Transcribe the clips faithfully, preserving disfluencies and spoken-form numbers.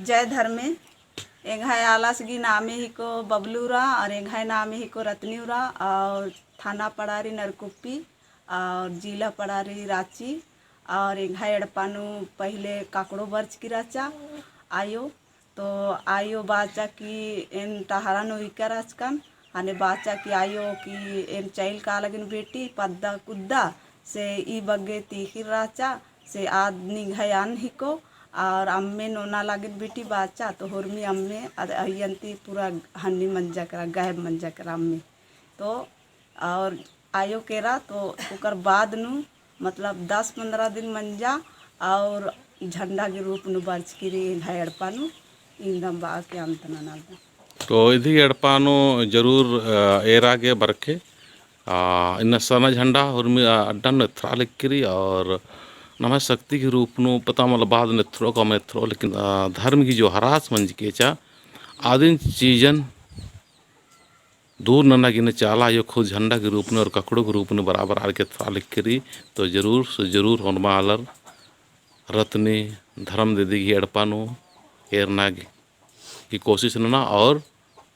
जय धर्मे। एंग्है आलस गही नामे हिको बबलू उराँव और एंग्है नामे हिको रतनी उराँव और थाना पड़ारी नरकुप्पी और जिला पड़ारी राँची। और एंग्है एड़पा नू पहिले काकड़ो बरचकी रहचा आयो। तो आयो बाचा कि एन टहरा नू उइका रहचकन, हने बाचा कि आयो कि एन चइल कालगिन बेटी पद्दा कुद्दा, से ई बग्गे तीखिर रहचा, से आद निंग्है अन्न हिको, और अम्मे नोना लागिन बेटी बाचा, तो होरमी अम्मे अद-, अइयन्ती पूरा हन्नी मंजा केरा, गायब मंजा केरा अम्मे। तो और आयो केरा, तो ओकर बाद नू मतलब दस पन्द्रह दिन मंजा और झंडा के रूप नू बरचकी रई एंग्है एड़पा नू। इन्दम बआ के अंत नना लगदन। तो इदी एड़पा नू जरूर, अ, एरा गे बरखे, अ, इन्ना सरना झंडा होरमी, अ, अड्डा नू एथरा लगी रई और नम्है शक्ति के रूप नू पता मल्ला बाद नू एथरो का मल एथरो, लेकिन, अ, धर्म की जो हरास मंजकी रहचा, आदिन चीजन दूर नना गे इन्ना चाला आयो खुद झंडा के रूप नू और ककड़ो के रूप नू बराबर आर के एथरा लगी रई। तो जरूर से जरूर होरमा आलर रतनी धर्म दीदी गही एड़पा नू एरना की कोशिश नना और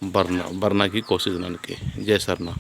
बरना, बरना की कोशिश ननके। जय सरना।